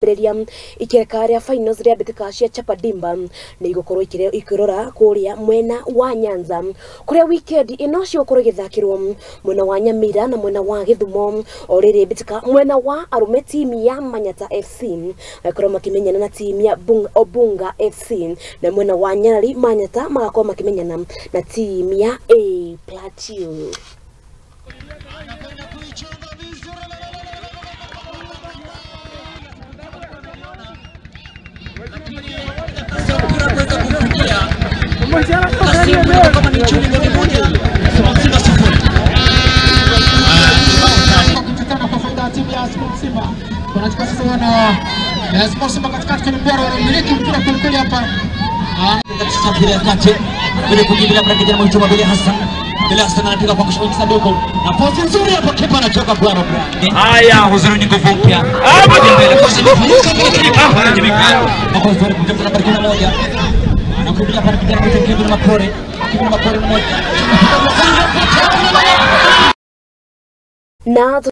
Kwambĩrĩria ikereka rĩa finals rĩa mbĩtĩka cia Chapa Dimba nĩ igũkorwo ikĩrora kũrĩa mwena wa Nyanza, kũrĩa weekend ĩno cigũkorwo igĩthakĩrwo mwena wa Nyamira na mwena wa Gĩthumo. O rĩrĩ mbĩtĩka mwena wa arũme timu ya Manyata FC magakorwo makĩmenyana na timu ya Obunga FC, na mwena wa Nyarari Manyata magakorwo makĩmenyana na timu ya A Plateau. Haya, huzuri ni nguvu mpya. Na